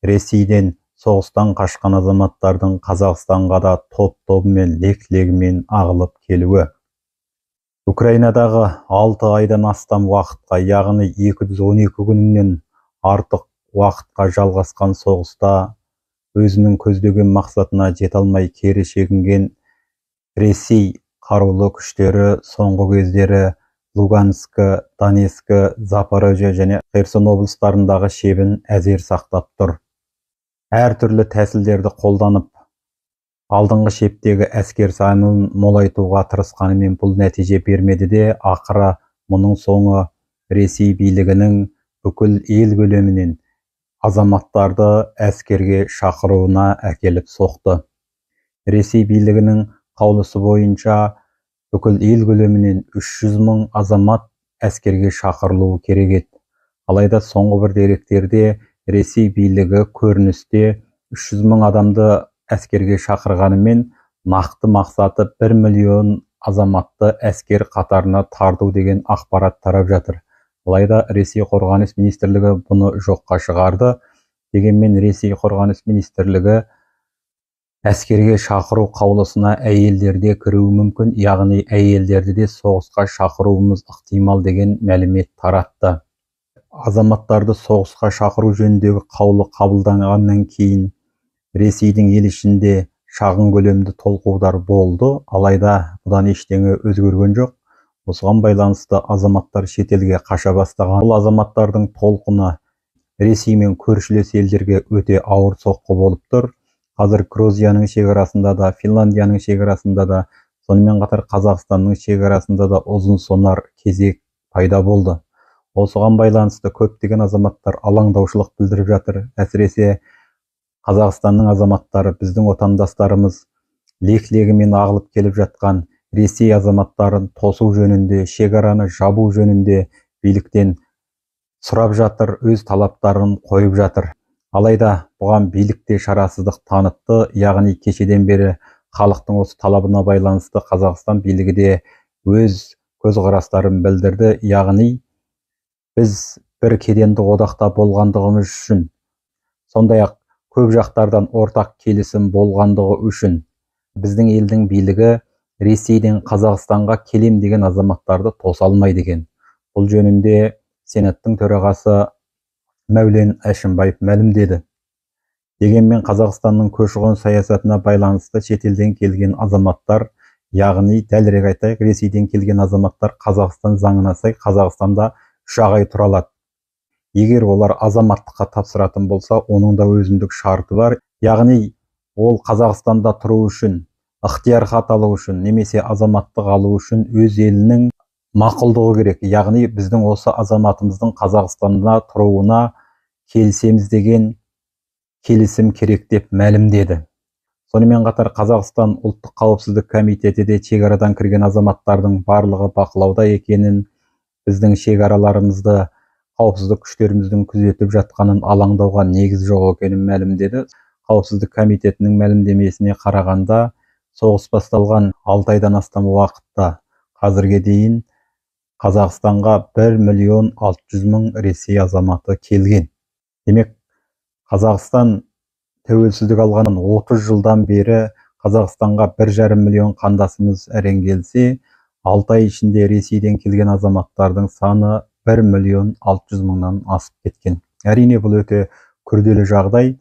Ресейден соғыстан қашқан азаматтардың Қазақстанға да топ-тобымен, лек-легімен ағылып келуі. Украинадағы 6 айдан астам уақытқа, яғни 212 күннен артық уақытқа жалғасқан соғыста өзінің көздеген мақсатына жете алмай кері шегінген Ресей қарулы күштері соңғы кездері Луганск, Донецк, Запорожье және Херсон облыстарындағы шебін әзер сақтап тұр. Әртүрлі тәсілдерді қолданып, алдыңғы шептегі әскер санын молайтуға тырысқанымен бұл нәтиже бермеді де, ақыры мұның соңы Ресей билігінің бүкіл ел көлемінен азаматтарды әскерге шақыруына әкеліп соқты. Ресей билігінің қаулысы бойынша бүкіл ел көлемінен 300 мың азамат әскерге шақырылуы керек еді. Алайда соңғы бір деректерде Ресей билігі көріністе 300 мың адамды әскерге шақырғанымен, нақты мақсаты 1 миллион азаматты әскер қатарына тарту деген ақпарат тарап жатыр. Алайда Ресей қорғаныс министрлігі бұны жоққа шығарды. Дегенмен Ресей қорғаныс министрлігі әскерге шақыру қаулысына әйелдер де кіруі мүмкін, яғни әйелдерді де соғысқа шақыруымыз ықтимал деген мәлімет таратты. Азаматтарды соғысқа шақыру жөніндегі қаулы қабылданғаннан кейін Ресейдің ел ішінде шағын көлемді толқудар болды, алайда бұдан ештеңе өзгерген жоқ. Осыған байланысты азаматтар шетелге қаша бастаған. Бұл азаматтардың толқыны Ресей мен көршілес елдерге өте ауыр соққы болып тұр. Қазір Грузияның шекарасында да, Финляндияның шекарасында да, сонымен қатар Қазақстанның шекарасында да ұзын сонар кезек пайда болды. Осыған байланысты көптеген азаматтар алаңдаушылық білдіріп жатыр. Әсіресе Қазақстанның азаматтары, біздің отандастарымыз лек-легімен ағылып келіп жатқан Ресей азаматтарын тосу жөнінде, шекараны жабу жөнінде биліктен сұрап жатыр, өз талаптарын қойып жатыр. Алайда бұған билік те шарасыздық танытты, яғни кешеден бері халықтың осы талабына байланысты Қазақстан билігі де өз көзқарастарын білдірді, яғни біз бір кедендік одақта болғандығымыз үшін, сондай-ақ көп жақтардан ортақ келісім болғандығы үшін біздің елдің билігі Ресейден Қазақстанға келем деген азаматтарды тоса алмайды екен. Бұл жөнінде Сенаттың төрағасы Мәулен Әшімбаев мәлімдеді. Дегенмен Қазақстанның көші-қон саясатына байланысты шетелден келген азаматтар, яғни дәлірек айтайық, Ресейден келген азаматтар Қазақстан заңына сай Қазақстанда 3 ай тұра алады. Егер олар азаматтыққа тапсыратын болса, оның да өзіндік шарты бар. Яғни ол Қазақстанда тұру үшін, ықтияр хат алу үшін, немесе азаматтық алу үшін өз елінің мақұлдығы керек. Яғни біздің осы азаматымыздың Қазақстанда тұруына келісеміз деген келісім керек деп мәлімдеді. Сонымен қатар Қазақстан ұлттық қауіпсіздік комитеті де шекарадан кірген азаматтардың барлығы бақылауда екенін, біздің шекараларымызды қауіпсіздік күштеріміздің күзетіп жатқанын алаңдауға негіз жоқ екенін мәлімдеді. Қауіпсіздік комитетінің мәлімдемесіне қарағанда, соғыс басталған 6 айдан астам уақытта қазірге дейін Қазақстанға 1 миллион 600 мың Ресей азаматы келген. Демек, Қазақстан тәуелсіздік алған 30 жылдан бері Қазақстанға 1,5 миллион қандасымыз әрең келсе, 6 ай ішінде Ресейден келген азаматтардың саны 1 миллион 600 мыңнан асып кеткен. Әрине, бұл өте күрделі жағдай.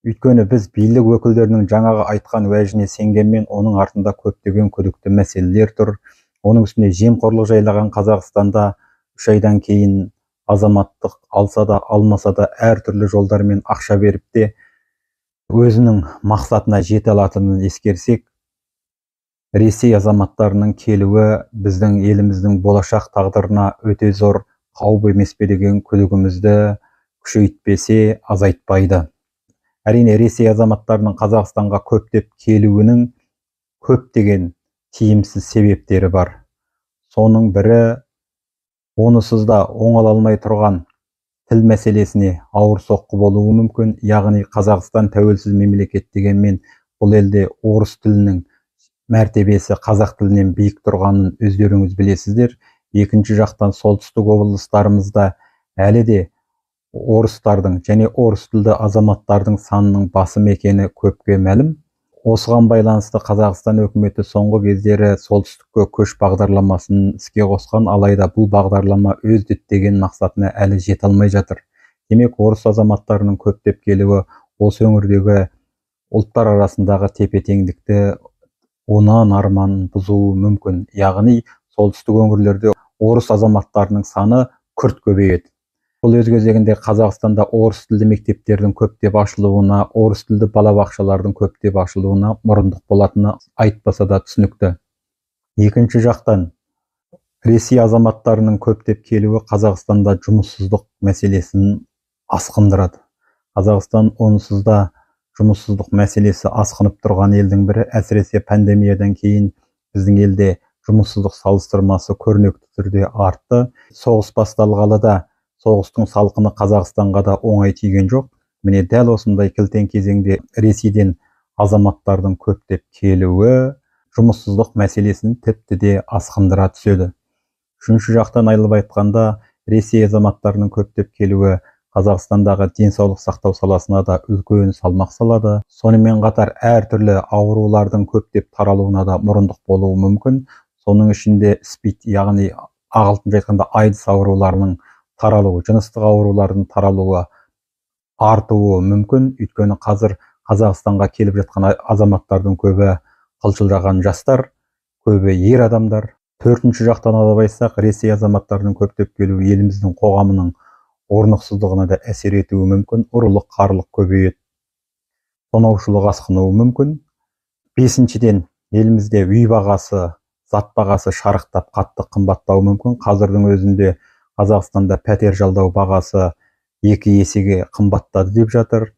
Өйткені біз билік өкілдерінің жаңағы айтқан уәжіне сенгенмен, оның артында көптеген күдікті мәселелер тұр. Оның үстіне жемқорлық жайлаған Қазақстанда 3 айдан кейін азаматтық алса да алмаса да әртүрлі жолдармен ақша беріп те өзінің мақсатына жете алатынын ескерсек, Ресей азаматтарының келуі біздің еліміздің болашақ тағдырына өте зор қауіп емес пе деген күдігімізді күшейтпесе азайтпайды. Әрине, Ресей азаматтарының Қазақстанға көптеп келуінің көптеген тиімсіз себептері бар. Соның бірі, онысыз да оңала алмай тұрған тіл мәселесіне ауыр соққы болуы мүмкін. Яғни Қазақстан тәуелсіз мемлекет дегенмен бұл елде орыс тілінің мәртебесі қазақ тілінен биік тұрғанын өздеріңіз білесіздер. Екінші жақтан солтүстік облыстарымызда әлі де Орыстардың және орыс тілді азаматтардың санының басым екені көпке мәлім. Осыған байланысты Қазақстан өкіметі соңғы кездері солтүстікке көш бағдарламасын іске қосқан, алайда бұл бағдарлама өз діттеген мақсатына әлі жете алмай жатыр. Демек, орыс азаматтарының көптеп келуі осы өңірдегі ұлттар арасындағы тепе-теңдікті онан арман бұзуы мүмкін. Яғни солтүстік өңірлерде орыс азаматтарының саны күрт көбейеді. Бұл өз кезегінде Қазақстанда орыс тілді мектептердің көптеп ашылуына, орыс тілді балабақшалардың көптеп ашылуына мұрындық болатыны айтпаса да түсінікті. Екінші жақтан, Ресей азаматтарының көптеп келуі Қазақстанда жұмыссыздық мәселесін асқындырады. Қазақстан онсыз да жұмыссыздық мәселесі асқынып тұрған елдің бірі, әсіресе пандемиядан кейін біздің елде жұмыссыздық салыстырмасы көрнекті түрде артты. Соғыс басталғалы да соғыстың салқыны Қазақстанға да оңай тиген жоқ. Міне, дәл осындай кілтең кезеңде Ресейден азаматтардың көптеп келуі жұмыссыздық мәселесін тіпті де асқындыра түседі. Үшінші жақтан айылып айтқанда, Ресей азаматтарының көптеп келуі Қазақстандағы денсаулық сақтау саласына да үлкен салмақ салады. Сонымен қатар әртүрлі аурулардың көптеп таралуына да мұрындық болуы мүмкін. Соның ішінде СПИД, яғни ағылшынша айтқанда AIDS ауруларының таралуы, жыныстық аурулардың таралуы артуы мүмкін. Өйткені қазір Қазақстанға келіп жатқан азаматтардың көбі қылшылдаған жастар, көбі ер адамдар. Төртінші жақтан алып айтсақ, Ресей азаматтарының көптеп келуі еліміздің қоғамының орнықсыздығына да әсер етуі мүмкін. Ұрлық, қарлық көбейеді, тонаушылық асқынуы мүмкін. Бесіншіден, елімізде үй бағасы, зат бағасы шарықтап қатты қымбаттауы мүмкін. Қазірдің өзінде Қазақстанда пәтер жалдау бағасы 2 есеге қымбаттады деп жатыр.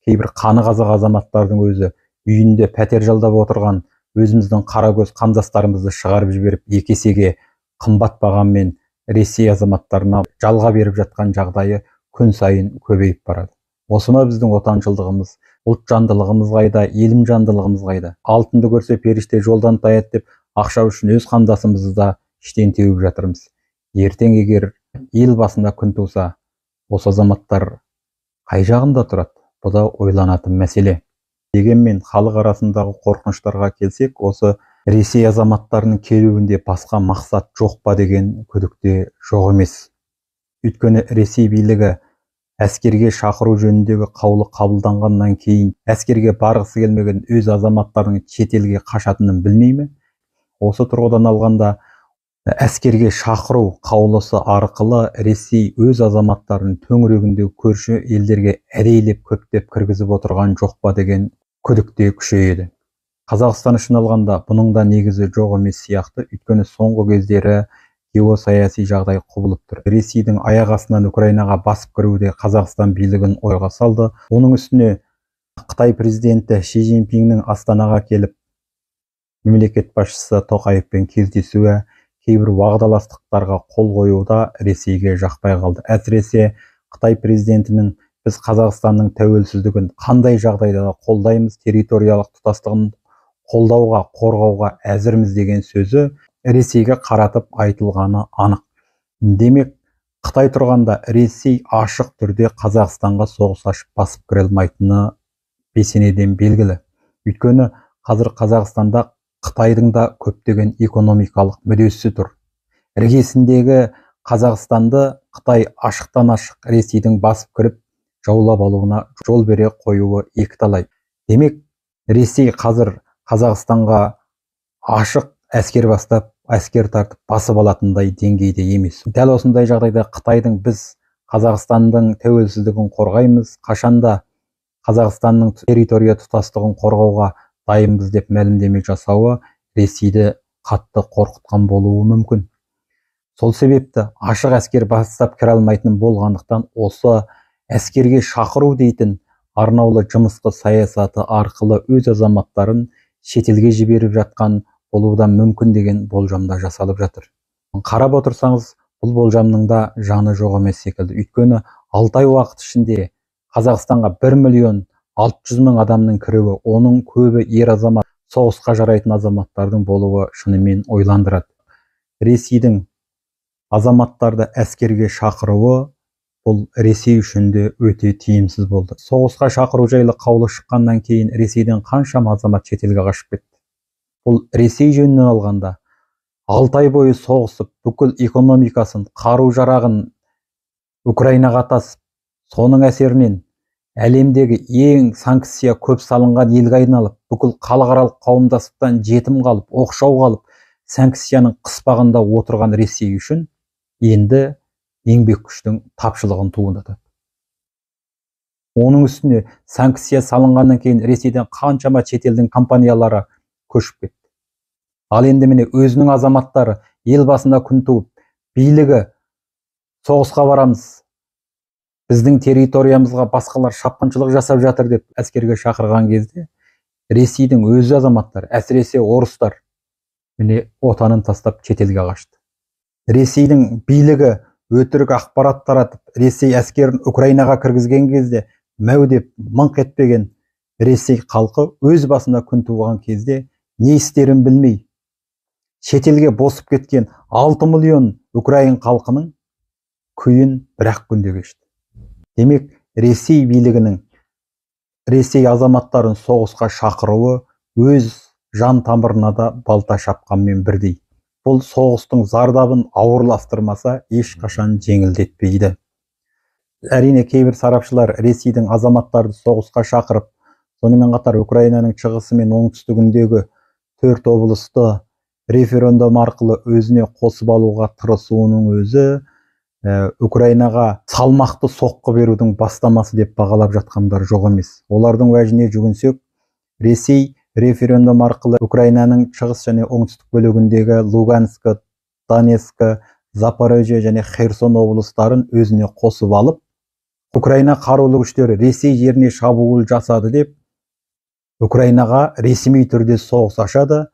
Кейбір қаны қазақ азаматтардың өзі үйінде пәтер жалдап отырған өзіміздің қаракөз қандастарымызды шығарып жіберіп, 2 есеге қымбат бағамен Ресей азаматтарына жалға беріп жатқан жағдайы күн сайын көбейіп барады. Осы ма біздің отаншылдығымыз, ұлтжандылығымыз қайда, елімжандылығымыз қайда? Алтынды көрсе періште жолдан таяды деп ақша үшін өз қандасымызды да іштен теуіп жатырмыз. Ертең егер ел басында күн туса, осы азаматтар қай жағында тұрады? Бұл да ойланатын мәселе. Дегенмен халық арасындағы қорқыныштарға келсек, осы Ресей азаматтарының келуінде басқа мақсат жоқ па деген күдік те жоқ емес. Өйткені Ресей билігі әскерге шақыру жөніндегі қаулы қабылданғаннан кейін әскерге барғысы келмеген өз азаматтарының шетелге қашатынын білмей ме? Осы тұрғыдан алғанда әскерге шақыру қаулысы арқылы Ресей өз азаматтарын төңірегіндегі көрші елдерге әдейілеп көптеп кіргізіп отырған жоқ па деген күдік те күшейеді. Қазақстан үшін алғанда бұның да негізі жоқ емес сияқты. Өйткені соңғы кездері геосаяси жағдай құбылып тұр. Ресейдің аяқ астынан Украинаға басып кіруі де Қазақстан билігін ойға салды. Оның үстіне Қытай президенті Ши Цзиньпиннің Астанаға келіп мемлекет басшысы Тоқаевпен кездесуі, кейбір уағдаластықтарға қол қоюда Ресейге жақпай қалды. Әсіресе Қытай президентінің біз Қазақстанның тәуелсіздігін қандай жағдайда да қолдаймыз, территориялық тұтастығын қолдауға, қорғауға әзірміз деген сөзі Ресейге қаратып айтылғаны анық. Демек, Қытай тұрғанда Ресей ашық түрде Қазақстанға соғыс ашып басып кіре алмайтыны бесенеден белгілі. Өйткені қазір Қазақстанда Қытайдың да көптеген экономикалық мүддесі тұр. Іргесіндегі Қазақстанды Қытай ашықтан ашық Ресейдің басып кіріп жаулап алуына жол бере қоюы екіталай. Демек, Ресей қазір Қазақстанға ашық әскер бастап, әскер тартып басып алатындай деңгейде емес. Дәл осындай жағдайда Қытайдың біз Қазақстанның тәуелсіздігін қорғаймыз, қашанда Қазақстанның территория тұтастығын қорғауға дайынбыз деп мәлімдеме жасауы Ресейді қатты қорқытқан болуы мүмкін. Сол себепті ашық әскер бастап кіре алмайтын болғандықтан осы әскерге шақыру дейтін арнаулы жымысқы саясаты арқылы өз азаматтарын шетелге жіберіп жатқан болуы да мүмкін деген болжамда жасалып жатыр. Қарап отырсаңыз, бұл болжамның да жаны жоқ емес секілді. Өйткені 6 ай уақыт ішінде Қазақстанға 1 миллион 600 мың адамның кіруі, оның көбі ер азамат, соғысқа жарайтын азаматтардың болуы шынымен ойландырады. Ресейдің азаматтарды әскерге шақыруы Бұл Ресей үшін де өте тиімсіз болды. Соғысқа шақыру жайлы қаулы шыққаннан кейін Ресейден қаншама азамат шетелге қашып кетті. Бұл Ресей жөнінен алғанда 6 ай бойы соғысып, бүкіл экономикасын, қару-жарағын Украинаға тасып, соның әсерінен әлемдегі ең санкция көп салынған елге айналып, бүкіл халықаралық қауымдастықтан жетім қалып, оқшау қалып, санкцияның қыспағында отырған Ресей үшін енді еңбек күштің тапшылығын туындатады. Оның үстіне санкция салынғаннан кейін Ресейден қаншама шетелдің компаниялары көшіп кетті. Ал енді міне өзінің азаматтары ел басында күн туып, билігі соғысқа барамыз, біздің территориямызға басқалар шапқыншылық жасап жатыр деп әскерге шақырған кезде Ресейдің өз азаматтары, әсіресе орыстар, міне отанын тастап шетелге қашты. Ресейдің билігі өтірік ақпарат таратып, Ресей әскерін Украинаға кіргізген кезде мәу деп мыңқ етпеген Ресей халқы өз басында күн туған кезде не істерін білмей, шетелге босып кеткен 6 миллион украин халқының күйін бір-ақ күнде кешті. Демек, Ресей билігінің Ресей азаматтарын соғысқа шақыруы өз жан тамырына да балта шапқанмен бірдей. Бұл соғыстың зардабын ауырластырмаса, ешқашан жеңілдетпейді. Әрине, кейбір сарапшылар Ресейдің азаматтарды соғысқа шақырып, сонымен қатар Украинаның шығысы мен оңтүстігіндегі 4 облысты референдум арқылы өзіне қосып алуға тырысуының өзі Украинаға салмақты соққы берудің бастамасы деп бағалап жатқандар жоқ емес. Олардың уәжіне жүгінсек, Ресей референдум арқылы Украинаның шығыс және оңтүстік бөлігіндегі Луганск, Донецк, Запорожье және Херсон облыстарын өзіне қосып алып, Украина қарулы күштері Ресей жеріне шабуыл жасады деп Украинаға ресми түрде соғыс ашады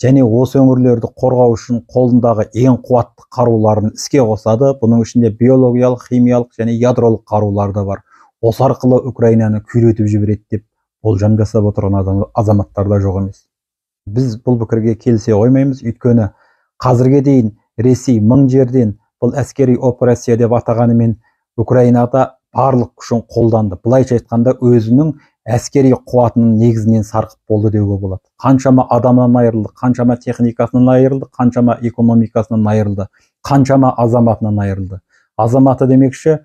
және осы өңірлерді қорғау үшін қолындағы ең қуатты қаруларын іске қосады. Бұның ішінде биологиялық, химиялық және ядролық қарулар да бар. Осы арқылы Украинаны күйретіп жібереді деп болжам жасап отырған азаматтар да жоқ емес. Біз бұл пікірге келісе қоймаймыз, өйткені қазірге дейін Ресей мың жерден бұл әскери операция деп атағанымен Украинада барлық күшін қолданды. Былайша айтқанда, өзінің әскери қуатының негізінен сарқып болды деуге болады. Қаншама адамнан айырылды, қаншама техникасынан айырылды, қаншама экономикасынан айырылды, қаншама азаматынан айырылды. Азаматы демекші,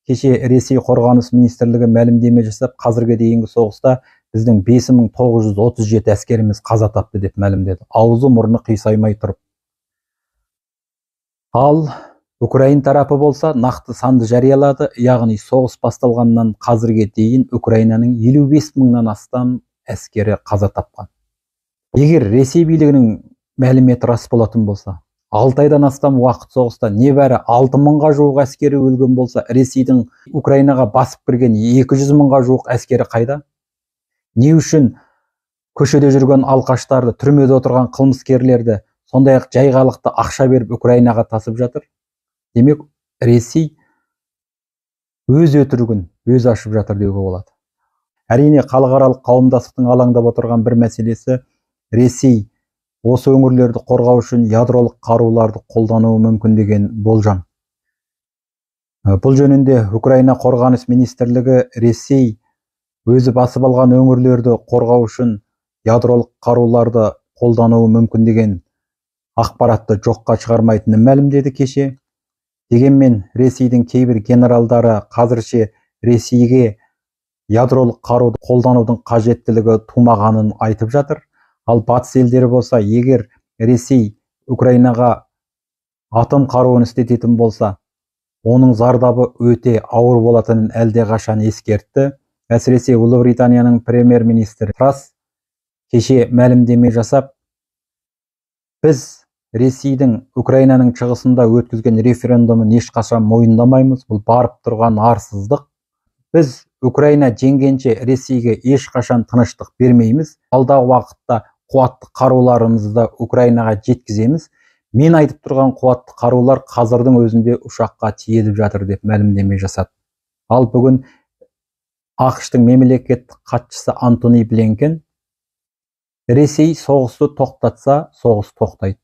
кеше Ресей қорғаныс министрлігі мәлімдеме жасап, қазірге дейінгі соғыста біздің 5937 әскеріміз қаза тапты деп мәлімдеді. Аузы мұрны қисаймай тұрып. Ал Украин тарапы болса, нақты санды жариялады, яғни соғыс басталғаннан қазірге дейін Украинаның 55 мыңнан астам әскері қаза тапқан. Егер Ресей билігінің мәліметі рас болатын болса, 6 айдан астам уақыт соғыста небәрі 6 мыңға жуық әскері өлген болса, Ресейдің Украинаға басып кірген 200 мыңға жуық әскері қайда? Не үшін көшеде жүрген алқаштарды, түрмеде отырған қылмыскерлерді, сондай-ақ жай халықты ақша беріп Украинаға тасып жатыр? Демек, Ресей өз өтірігін өз ашып жатыр деуге болады. Әрине, халықаралық қауымдастықтың алаңдап отырған бір мәселесі, Ресей осы өңірлерді қорғау үшін ядролық қаруларды қолдануы мүмкін деген болжам. Бұл жөнінде Украина қорғаныс министрлігі Ресей өзі басып алған өңірлерді қорғау үшін ядролық қаруларды қолдануы мүмкін деген ақпаратты жоққа шығармайтынын мәлімдеді кеше. Дегенмен Ресейдің кейбір генералдары қазірше Ресейге ядролық қаруды қолданудың қажеттілігі тумағанын айтып жатыр. Ал батыс елдері болса, егер Ресей Украинаға атом қаруын істететін болса, оның зардабы өте ауыр болатынын әлдеқашан ескертті. Әсіресе Ұлыбританияның премьер-министрі Трасс кеше мәлімдеме жасап, біз Ресейдің Украинаның шығысында өткізген референдумын ешқашан мойындамаймыз, бұл барып тұрған арсыздық. Біз Украина жеңгенше Ресейге ешқашан тыныштық бермейміз. Алдағы уақытта қуатты қаруларымызды Украинаға жеткіземіз. Мен айтып тұрған қуатты қарулар қазірдің өзінде ұшаққа тиеліп жатыр деп мәлімдеме жасады. Ал бүгін АҚШ-тың мемлекеттік хатшысы Антони Блинкен Ресей соғысты тоқтатса, соғыс тоқтайды.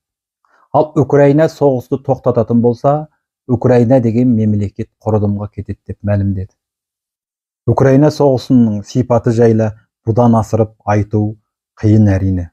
Ал Украина соғысты тоқтататын болса, Украина деген мемлекет құрдымға кетеді деп мәлімдеді. Украина соғысының сипаты жайлы бұдан асырып айту қиын, әрине.